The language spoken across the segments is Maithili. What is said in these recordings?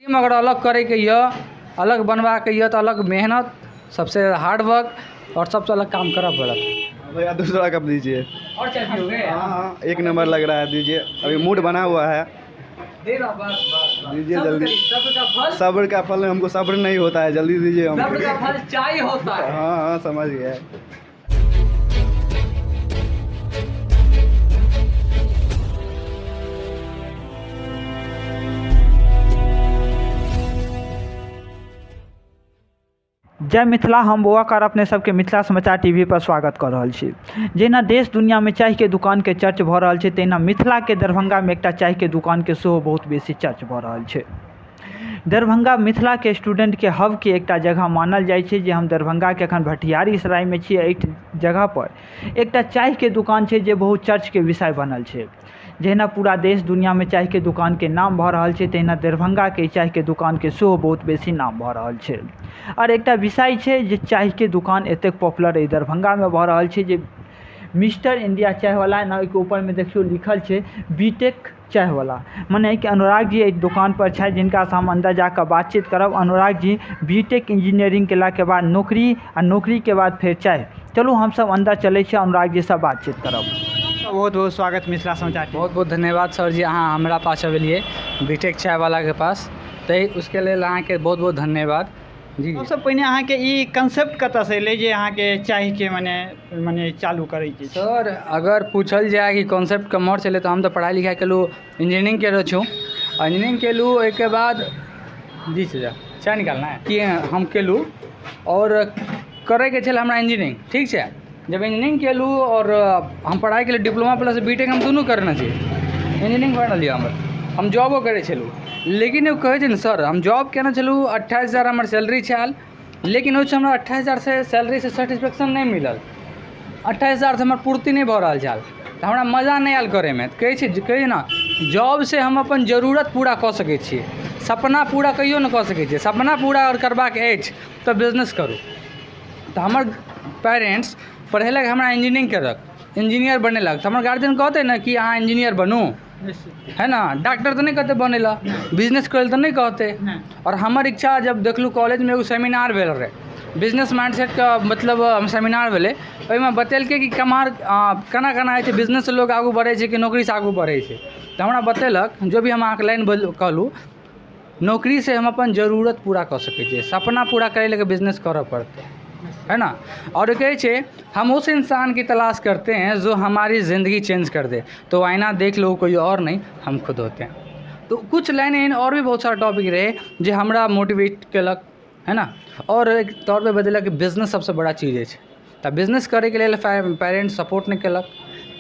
टीम अगर अलग करैके यऽ, अलग बनबाके यऽ, तऽ अलग मेहनत, सबसे हार्ड वर्क और सबसे अलग काम करऽ पड़त। भैया दूसरा कप दीजिए। और चाय पियोगे? हाँ हाँ, एक नंबर लग रहा है, दीजिए। अभी मूड बना हुआ है। दे रहा, बस बस बस। दीजिए सब्र जल्दी। करिए, सब्र का फल। सब्र का फल, हमको सब्र नहीं होता है, जल्दी दीजिए हमको। सब्र का फल चाय होता है। हाँ हाँ, समझ गए। जय मिथिला। हम बौआकार अपने सबके मिथिला समाचार टीवी पर स्वागत कर रहल छी। जहिना देश दुनिया में चाय के दुकान के चर्च भऽ रहल छै, तहिना मिथिला के दरभंगा में एकटा चाय के दुकान के सेहो बहुत बेसी चर्च भऽ रहल छै। दरभंगा मिथिला के स्टूडेंट के हब के एकटा जगह मानल जाइ छै, जे हम दरभंगा के अखन भटियारी सराय में छी। एहि जगह पर एकटा चाय के दुकान छै जे बहुत चर्च के विषय बनल छै। जहिना पूरा देश दुनिया में चाय के दुकान के नाम भऽ रहल छै, तहिना दरभंगा के चाय के दुकान के सेहो बहुत बेसी नाम भऽ रहल छै। और एकटा विषय छै जे चाय के दुकान एतेक पॉपुलर एहि दरभंगा में भऽ रहल छै जे मिस्टर इंडिया चाय वाला ना, ओहिके ऊपर में देखियौ लिखल छै बीटेक चाय वाला, मने कि अनुराग जी एहि दुकान पर छथि, जिनका से हम अंदर जाकर बातचीत करब। अनुराग जी बीटेक इंजीनियरिंग केला के बाद नौकरी, आ नौकरी के बाद फेर चाय। चलू हम सब अंदर चलै छी, अनुराग जी से बातचीत करब। बहुत बहुत स्वागत मिथिला समाचार। बहुत बहुत धन्यवाद सर जी, अहाँ हमरा पास अबलियै बीटेक चाय वाला के पास, तऽ उसके लेल अहाँके बहुत बहुत धन्यवाद जी। सबसँ पहिने अहाँके ई कंसेप्ट कतऽसँ एलै जे अहाँके चाय के मने मने चालू करैके छै? सर अगर पूछल जाय कि कॉन्सेप्ट कम्हर से एलै, तऽ हम तऽ पढ़ाइ लिखाइ केलहुँ, इंजीनियरिंग केने छौं, इंजीनियरिंग केलहुँ, ओहिके बाद जी सर चाय निकालना है कि हम केलहुँ और करैके छल हमरा इंजीनियरिंग, ठीक छै। जब इंजीनियरिंग केलहुँ और हम पढ़ाइ केलहुँ डिप्लोमा प्लस बीटेक हम दुनू करने छी, इंजीनियरिंग भऽ रहल यऽ हमर, हम जॉबो करै छलहुँ, लेकिन एगो कहै छै ने सर, हम जॉब केने छलहुँ, 28,000 हमर सैलरी छल, लेकिन ओहिसँ हमरा 28,000 से सैलरीसँ सेटिस्फेक्शन नहि मिलल, 28,000 से हमर पूर्ति नहि भऽ रहल छल, तऽ हमरा मजा नहि आयल करैमे। कहै छै कहै ने, जॉबसँ हम अपन जरूरत पूरा कऽ सकै छियै, सपना पूरा कहियो नहि कऽ सकै छियै। सपना पूरा अगर करबाक अछि तऽ बिजनेस करू। तऽ हमर पेरेंट्स पढ़ेलक हमरा, इंजीनियरिंग केलक, इंजीनियर बनेलक, तऽ हमर गार्जियन कहतै ने कि अहाँ इंजीनियर बनू, है ना, डॉक्टर तऽ नहि कहतै बनै लए, बिजनेस करै लए तऽ नहि कहतै। और हमर इच्छा जब देखलहुँ कॉलेजमे एगो सेमिनार भेल रहै बिजनेस माइंडसेटके, मतलब सेमिनार भेलै, ओहिमे बतेलकै कि कमार केना केना होइ छै बिजनेससँ लोग आगू बढ़ै छै कि नौकरीसँ आगू बढ़ै छै। तऽ हमरा बतेलक जो भी हम अहाँके लाइन कहलहुँ, नौकरीसँ हम अपन जरूरत पूरा कऽ सकै छियै, सपना पूरा करै लए बिजनेस करऽ पड़तै, है ना। और कहै छै हम उस इंसान की तलाश करते हैं जो हमारी ज़िंदगी चेंज कर दे, तो आईना देख लो कोई और नहीं, हम खुद होते हैं। तो कुछ लाइन एहन और भी बहुत सारा टॉपिक रहे जे हमरा मोटिवेट केलक, है ना। और एक तौर पे बतेलक कि बिजनेस सबसँ बड़ा चीज अछि, तऽ बिजनेस करैके लेल पेरेंट्स सपोर्ट नहि केलक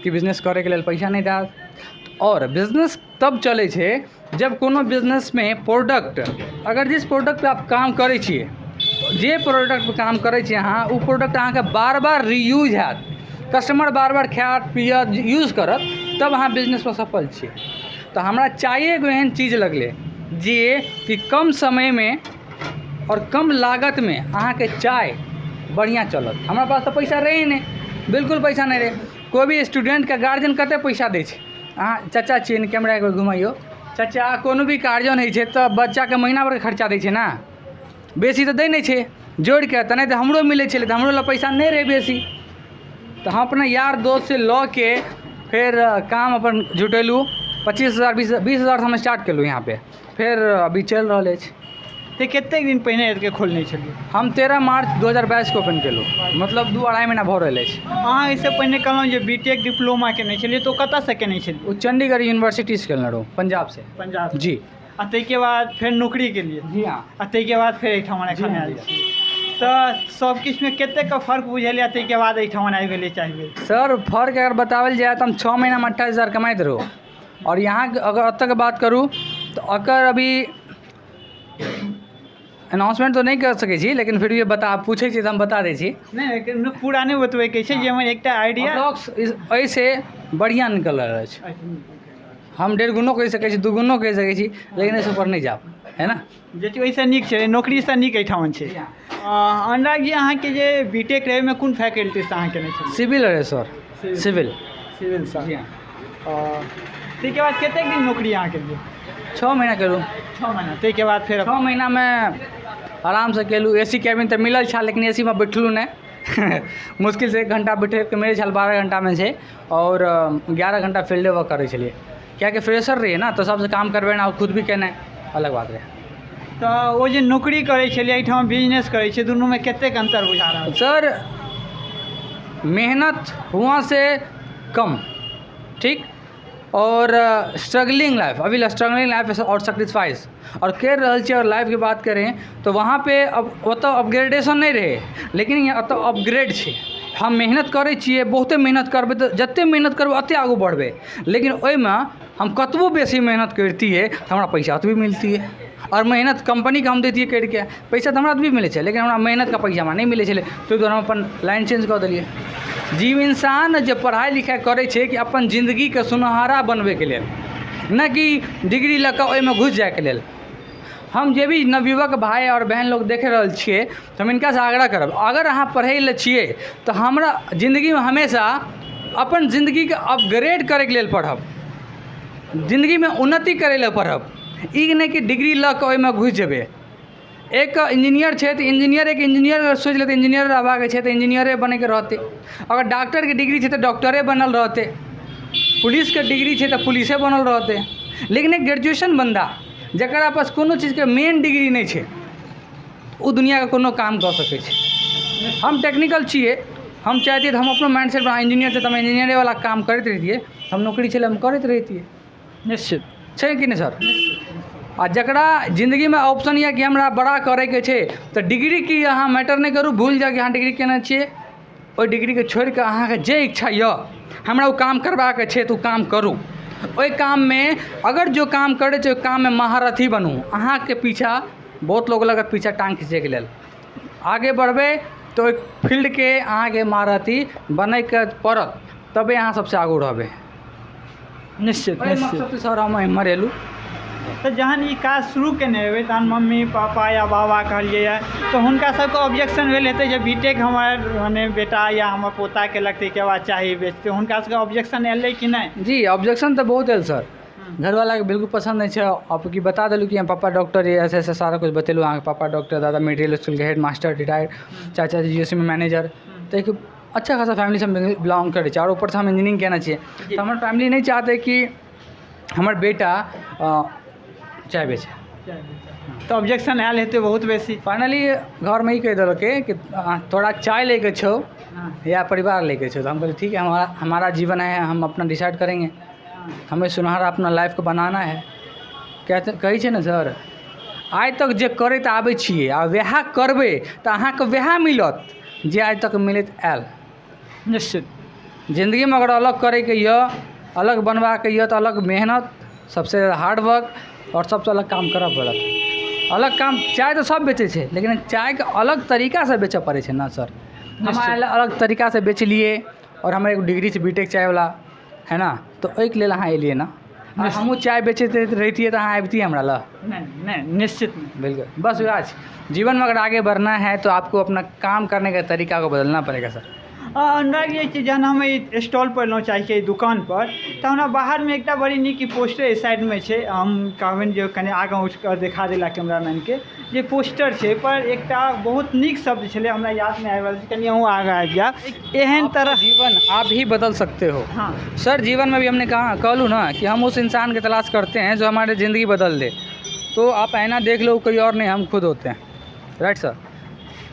कि बिजनेस करैके लेल पैसा नहि देत। और बिजनेस तब चलै छै जब कोनो बिजनेसमे प्रोडक्ट, अगर जिस प्रोडक्ट पे आप काम करै छियै, जे प्रोडक्ट पर काम करै छियै अहाँ, ओ प्रोडक्ट अहाँके बार बार रीयूज हैत, कस्टमर बार बार खायत पियत यूज करत, तब अहाँ बिजनेसमे सफल छियै। तऽ हमरा चाय एगो एहन चीज लगलै जे कि कम समयमे और कम लागतमे अहाँके चाय बढ़िआँ चलत। हमरा पास तऽ पैसा रहै नहि, बिल्कुल पैसा नहि रहै। कोइ भी स्टूडेंटके गार्जियन कतेक पैसा दै छै? अहाँ चाचा छियै ने, कैमरा एक बेर घुमैयौ चाचा। कोनो भी गार्जियन होइ छै तऽ बच्चाके महीना भरके खर्चा दै छै ने, बेसी तऽ दै नहि छै, जोड़िके तऽ नहि तऽ हमरो मिलै छलै, तऽ हमरो लग पैसा नहि रहै बेसी, तऽ हम अपना यार दोस्तसँ लऽ के फेर काम अपन जुटेलहुँ। 25,000 20,000 हम स्टार्ट केलहुँ यहाँ पे, फेर अभी चलि रहल अछि। तऽ कतेक दिन पहिने एतके खोलने छलियै? हम 13 मार्च 2022 के ओपन केलहुँ, मतलब 2-2.5 महीना भऽ रहल अछि। अहाँ एहिसँ पहिने कहलहुँ जे बीटेक डिप्लोमा केने छलियै, तऽ ओ कतऽसँ केने छलियै? ओ चंडीगढ़ यूनिवर्सिटीसँ केने रहौं, पंजाबसँ। पंजाब जी। आ ताहिके बाद फेर नौकरी केलियै? जी हाँ। आ ताहिके बाद फेर एहिठाम एखन आयल छी, तऽ सब किछुमे कतेकके फर्क बुझेलै ताहिके बाद एहिठाम आबि गेलियै चाय बेच? सर फर्क अगर बताओल जाय तऽ हम 6 महीनामे 28,000 कमाइत रहू, और यहाँ अगर एतऽके बात करूँ तऽ अकर अभी अनाउंसमेंट तऽ नहि कर सकै छी, लेकिन फिर भी बता पूछै छी तऽ हम बता दै छी। नहि पूरा नहि बतबैके छै, जे हमर एकटा आइडिया अप्रॉक्स एहिसँ बढ़िआँ निकल रहल अछि। हम 1.5 गुणो कहि सकै छी, 2 गुणो कहि सकै छी, लेकिन एहिसँ ऊपर नहि जायब, है ना। जे ओहिसँ नीक छै, नौकरीसँ नीक एहिठाम छै। अनुराग जी अहाँके जे बीटेक रहै ओहिमे कोन फैकल्टीसँ अहाँ केने छलियै? सिविल रहै सर, सिविल। Civil sir. जी हाँ। ताहिके बाद कतेक दिन नौकरी अहाँ केलियै? 6 महीना केलहुँ। 6 महीना, ताहिके बाद फेर 6 महीनामे आरामसँ केलहुँ। ए सी कैबिन तऽ मिलल छल, लेकिन ए सी मे बैठलहुँ नहि। मुश्किलसँ 1 घण्टा बैठेके मिलै छल, 12 घण्टामे छै, आओर 11 घण्टा फील्डे वर्क करै छलियै, कियाकि फ्रेशर रहियै ने, तऽ सबसँ काम करबेनाइ आओर खुद भी केनाइ अलग बात रहै। तऽ ओ जे नौकरी करै छलियै, एहिठाम बिजनेस करै छियै, दुनूमे कतेक अन्तर बुझा रहल? सर मेहनत हुआँ से कम, ठीक, और स्ट्रगलिंग लाइफ, अभी स्ट्रगलिंग लाइफ और सेक्रीफाइस और कर रहल छियै। और लाइफके बात करें तो वहाँ पे अब ओतऽ अपग्रेडेशन नहि रहै, लेकिन यहाँ एतऽ अपग्रेड छै। हम मेहनत करै छियै, बहुते मेहनत करबै तऽ जतेक मेहनत करबै ओतेक आगू बढ़बै, लेकिन ओहिमे हम कतबो बेसी मेहनत करितियै तऽ हमरा पैसा ओतबी मिलतियै, आओर मेहनत कम्पनीके हम दैतियै करिके, पैसा तऽ हमरा ओतबी मिलै छै, लेकिन हमरा मेहनतके पैसा हमरा नहि मिलै छलै, ताहि दुआरे हम अपन लाइन चेंज कऽ देलियै। जीव इंसान जे पढ़ाइ लिखाइ करै छै कि अपन जिन्दगीके सुनहरा बनबैके लेल, नहि कि डिग्री लऽ कऽ ओहिमे घुसि जाइके लेल। हम जे भी नवयुवक भाय आओर बहन लोग देख रहल छियै, तऽ हम हिनकासँ आग्रह करब, अगर अहाँ पढ़ै लए छियै तऽ हमरा जिन्दगीमे हमेशा अपन जिन्दगीके अपग्रेड करैके लेल पढ़ब, जिन्दगीमे उन्नति करै लए पढ़ब, ई नहि कि डिग्री लऽ कऽ ओहिमे घुसि जेबै। एक इंजीनियर छै तऽ इंजीनियर, एक इंजीनियर अगर सोचि लेतै इंजीनियर रहबाके छै तऽ इंजीनियरे बनैके रहतै, अगर डॉक्टरके डिग्री छै तऽ डॉक्टरे बनल रहतै, पुलिसके डिग्री छै तऽ पुलिसे बनल रहतै। लेकिन एक ग्रेजुएशन बन्दा जकरा पास कोनो चीजके मेन डिग्री नहि छै, ओ दुनिआँके कोनो काम कऽ सकै छै। हम टेक्निकल छियै, हम चाहतियै तऽ हम अपनो माइंड सेट इंजीनियर छै तऽ हम इंजीनियरेवला काम करैत रहितियै, हम नौकरी छलै हम करैत रहितियै। निश्चित छै कि नहि सर? आ जकरा जिन्दगीमे ऑप्शन यऽ कि हमरा बड़ा करैके छै तऽ डिग्री की अहाँ मैटर नहि करू, भूलि जाउ कि अहाँ डिग्री केने छियै, ओहि डिग्रीके छोड़िकऽ अहाँके जे इच्छा यऽ हमरा ओ काम करबाके छै तऽ ओ काम करू। ओहि काममे अगर जो काम करै छै ओहि काममे महारथी बनू। अहाँके पीछा बहुत लोग लगत पीछा टाँग खींचैके लेल, आगे बढ़बै तऽ ओहि फील्डके अहाँके महारथी बनैके पड़त, तबे अहाँ सबसँ आगू रहबै। निश्चित ओहि निश्चित। मकसदसँ सर हम एम्हर एलहुँ। तऽ जहन ई काज शुरू केने हेबै तहन मम्मी पापा या बाबा कहलियै तऽ हुनका सबके ऑब्जेक्शन भेल हेतै जे बी टेक हमर मने बेटा या हमर पोता केलक ताहिके बाद चाही बेचतै, हुनका सबके ऑब्जेक्शन एलै कि नहि? जी ऑब्जेक्शन तऽ बहुत आयल सर, घरवालाके बिल्कुल पसन्द नहि छै। अब की बता देलहुँ कि हम पापा डॉक्टर ये ऐसे ऐसे सारा कुछ बतेलहुँ, अहाँके पापा डॉक्टर, दादा मिडिल स्कूलके हेड मास्टर रिटायर्ड, चाचा जी जी मे मैनेजर, तऽ एक अच्छा खासा फैमिलीसँ हम बिलोंग करै छी, आओर ऊपरसँ हम इंजीनियरिंग केने छियै, तऽ हमर फैमिली नहि चाहतै कि हमर बेटा चाय बेचै। तऽ ऑब्जेक्शन आयल हेतै बहुत बेसी। फाइनली घरमे ई कहि देलकै कि तोरा चाय लैके छौ या परिवार लैके छौ, तऽ हम कहलियै ठीक है, हमारा हमारा जीवन है, हम अपना डिसाइड करेंगे, हमें सुनहरा अपना लाइफके बनाना है। कहते कहै छै ने सर, आइ तक जे करैत आबै छियै आ वएह करबै तऽ अहाँके वएह मिलत जे आइ तक मिलैत आयल। निश्चित। जिन्दगीमे अगर अलग करैके यऽ, अलग बनबाके यऽ तऽ अलग मेहनत, सबसे हार्ड वर्क आओर सबसँ अलग काम करऽ पड़त। अलग काम, चाय तऽ सब बेचै छै, लेकिन चायके अलग तरीकासँ बेचऽ पड़ै छै ने सर। हम अलग तरीकासँ बेचलियै आओर हमर एगो डिग्री छै बी टेक चायवला, है ना, तऽ ओहिके लेल अहाँ एलियै ने। हमहूँ चाय बेचैत रहितियै तऽ अहाँ अबितियै हमरा लग? नहि नहि, निश्चित नहि। बिल्कुल, बस वएह छै। जीवन में अगर आगे बढ़ना है तो आपको अपना काम करने का तरीका को बदलना पड़ेगा सर। अनुराग जी, जहन हम ई स्टॉल पर एलहुँ चायके दुकान पर, तऽ हमरा बाहरमे एकटा बड़ी नीक ई पोस्टर एहि साइडमे छै, हम कहबनि जे कनि आगाँ उठि कऽ देखा देला कैमरामैनके जे पोस्टर छै पर एकटा बहुत नीक शब्द छलै, हमरा याद नहि आबि रहल छै, कनि अहूँ आगाँ आबि जायब। एहन तरह जीवन आप ही बदल सकते हो। हाँ सर, जीवन में भी हमने कहा कहलूँ ना कि हम उस इंसान की तलाश करते हैं जो हमारे ज़िंदगी बदल दे, तो आप ऐना देख लो, कोई और नहीं, हम खुद होते हैं, राइट सर।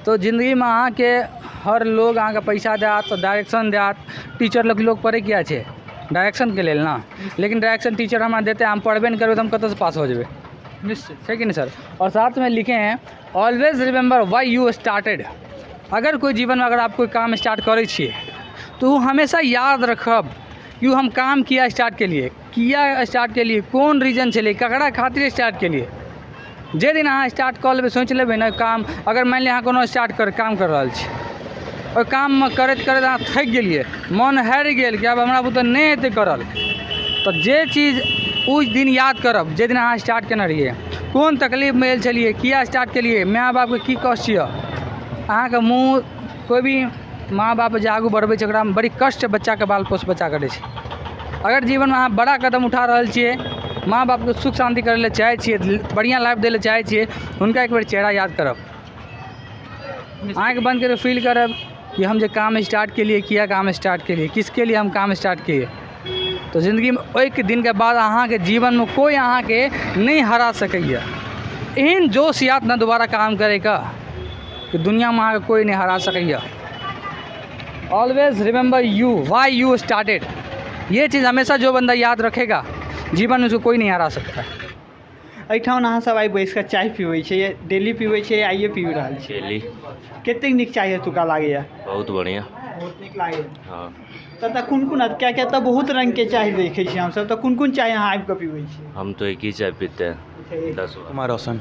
तो जिंदगीमे अहाँके हर लोग अहाँके पैसा देत, डायरेक्शन देत, टीचर लोग लोग पढ़ै किया छै? डायरेक्शनके लेल ना। लेकिन डायरेक्शन टीचर हमरा देतै, हम पढ़बे नहि करबै तऽ हम कतऽसँ पास हो जेबै? निश्चित छै कि नहीं सर? और साथ में लिखे हैं always remember why you started. अगर कोई जीवन में अगर आप कोई काम स्टार्ट करै छियै तो उ हमेशा याद रखब कि उ हम काम किया स्टार्ट केलिए, किया स्टार्ट केलिए, कोन रीजन छलै, ककरा खातिर स्टार्ट केलिए। जे दिन अहाँ स्टार्ट कऽ लेबै, सोचि लेबै ने काम, अगर मानि लिअ अहाँ कोनो स्टार्ट कर काम कर रहल छी, ओहि काममे करैत करैत अहाँ थाकि गेलियै, मन हारि गेल कि आब हमरा बुते नहि हेतै करल, तऽ जे चीज ओहि दिन याद करब जे दिन अहाँ स्टार्ट केने रहियै, कोन तकलीफमे आयल छलियै, किया स्टार्ट केलियै, माय बापके की कष्ट यऽ, अहाँके मुँह कोइ भी माँ बाप जे आगू बढ़बै छै ओकरामे बड़ी कष्ट बच्चाके बाल पोस बच्चा करै छै। अगर जीवनमे अहाँ बड़ा कदम उठा रहल छियै माँ बापके सुख शान्ति करै लए चाहै छियै, बढ़िआँ लाइफ दै लए चाहै छियै, हुनका एक बेर चेहरा याद करब, आँखि बन्द करि फील करब कि हम जे काम स्टार्ट केलियै, किया काम स्टार्ट केलियै, किसके लिए हम काम स्टार्ट किए। तऽ जिन्दगीमे ओहिके दिनके बाद अहाँके जीवनमे कोइ अहाँके नहि हरा सकैए। एहन जोश आयत ने दोबारा काम करैके कि दुनिआँमे अहाँके कोइ नहि हरा सकैए। Always remember you why you started, ये चीज़ हमेशा जो बंदा याद रखेगा जीवन में उसको कोई नहीं हरा सकता। एहिठाम अहाँ सब आइ बैस कऽ चाय पीबै छियै, डेली पीबै छियै, आइए पीबि रहल छियै? डेली। कतेक नीक चाय एतुका लागैए? बहुत बढ़िया। बहुत नीक लागैए। हाँ। तऽ कोन कोन, किएकि एतऽ बहुत रङ्गके चाय देखै छियै हमसब, तऽ कोन कोन चाय अहाँ आबिकऽ पीबै छियै? हम तो एक ही चाय पीते हैं, 10 बार। कुमार रोशन।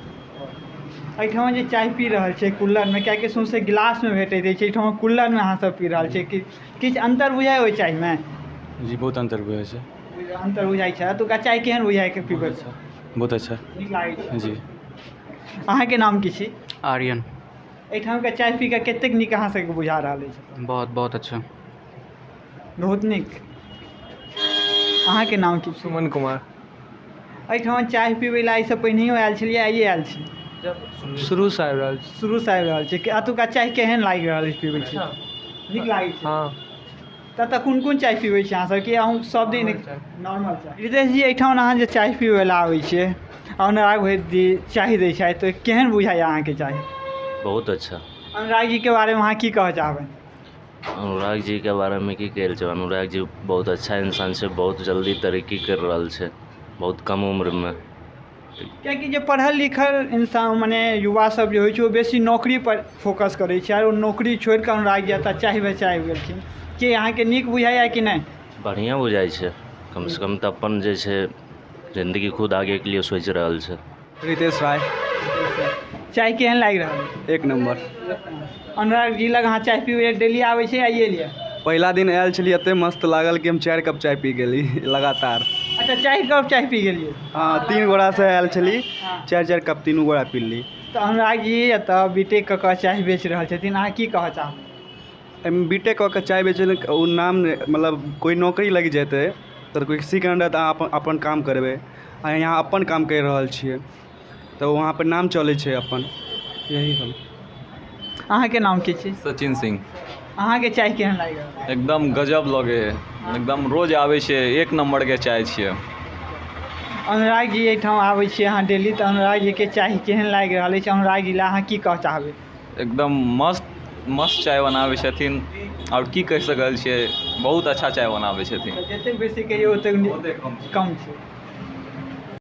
एहिठाम जे चाय पी रहल छियै कुल्हड़मे, किएकि सौँसे गिलासमे भेटैत अछि, एहिठाम कुल्हड़मे अहाँ सब पी रहल छियै, किछु अन्तर बुझाइ ओहि चायमे? जी, बहुत अन्तर बुझाइ छै। अन्तर बुझाइ छै। एतुका चाय केहन बुझाइ के पीबै? बहुत अच्छा। नीक लागै छै? जी। अहाँके नाम की छी? आर्यन। एहिठामके चाय पी कऽ कतेक नीक अहाँ सबके बुझा रहल अछि? बहुत बहुत अच्छा। बहुत नीक। अहाँके नाम की? सुमन कुमार। एहिठाम चाय पीबै लए एहिसँ पहिनहियो आयल छलियै, आइए आयल छी? शुरूसँ आबि रहल छी। शुरूसँ आबि रहल छी। एतुका चाय केहन लागि रहल अछि? पीबै छी, नीक लागै छै? हँ। तऽ कोन कोन चाय पीबै छी अहाँ सब, कि अहूँ सब दिन नॉर्मल चाय? रितेश जी, एहिठाम अहाँ जे चाय पीबै लए आबै छियै, अनुराग भाई चाय दै छथि, तऽ केहन बुझाइए अहाँके चाय? बहुत अच्छा। अनुराग जीके बारेमे अहाँ की कहऽ चाहबै? अनुराग जी के बारेमे की कहै छै, अनुराग जी बहुत अच्छा इंसान छै, बहुत जल्दी तरक्की कर रहल छै बहुत कम उम्रमे। किएकि जे पढ़ल लिखल इंसान मने युवा सब जे होइ छै ओ बेसी नौकरी पर फोकस करै छै, आर ओ नौकरी छोड़ि कऽ अनुराग जी एतऽ चाय बेचऽ आबि गेलखिन, की अहाँके नीक बुझाइए कि नहि? बढ़िआँ बुझाइ छै, कमसँ कम तऽ अपन जे छै जिन्दगी खुद आगेके लिए सोचि रहल छै। रितेश राय। चाय केहन लागि रहल? एक नम्बर। अनुराग जी लग अहाँ चाय पीबै डेली आबै छै, आइए लिअ? पहिला दिन आयल छलियै, एते मस्त लागल कि हम 4 कप चाय पी गेली लगातार। अच्छा, 4 कप चाय पी गेलियै? हँ, 3 गोटासँ आयल छली, 4-4 कप 3 गोटा पीली। तऽ अनुराग जी एतऽ बी टेक कऽ कऽ चाय बेच रहल छथिन, अहाँ की कहऽ चाहबै? एहिमे बी टेक कऽ कऽ चाय बेचै ओ नाम मतलब कोइ नौकरी लागि जेतै तऽ कोइ किसीके अंडर तऽ अहाँ अपन काम करबै, आ यहाँ अपन काम करि रहल छियै तऽ वहाँपर नाम चलै छै अपन, यही सब। अहाँके नाम की छी? सचिन सिंह। अहाँके चाय केहन लागि रहल? एकदम गजब लगे, एकदम रोज आबै छियै, एक नम्बरके चाय छियै। अनुराग जी एहिठाम आबै छियै अहाँ डेली, तऽ अनुराग जीके चाय केहन लागि रहल अछि? अनुराग जी लए अहाँ की कहऽ चाहबै? एकदम मस्त मस्त चाय बनाबै छथिन, आओर की कहि सकल छियै, बहुत अच्छा चाय बनाबै छथिन। जतेक बेसी कहियौ ओतेक कम छै।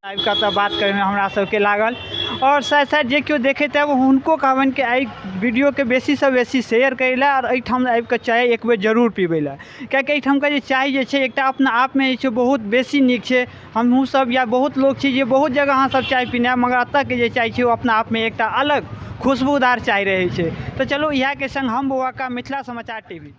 आबि कऽ तऽ बात करैमे हमरा सबके लागल, आओर साथ साथ जे केओ देखैत हैब हुनको कहबनि कि एहि वीडियोके बेसीसँ बेसी शेयर करै लए, आओर एहिठाम आबि कऽ चाय एक बेर जरूर पीबै लए, किएकि एहिठामके जे चाय जे छै एकटा अपना आपमे जे छै बहुत बेसी नीक छै। हमहूँ सब या बहुत लोक छी जे बहुत जगह अहाँ सब चाय पीने हैब, मगर एतऽके जे चाय छै ओ अपना आपमे एकटा अलग खुशबूदार चाय रहै छै। तऽ चलू इएहके संग हम बौआ का, मिथिला समाचार टीवी।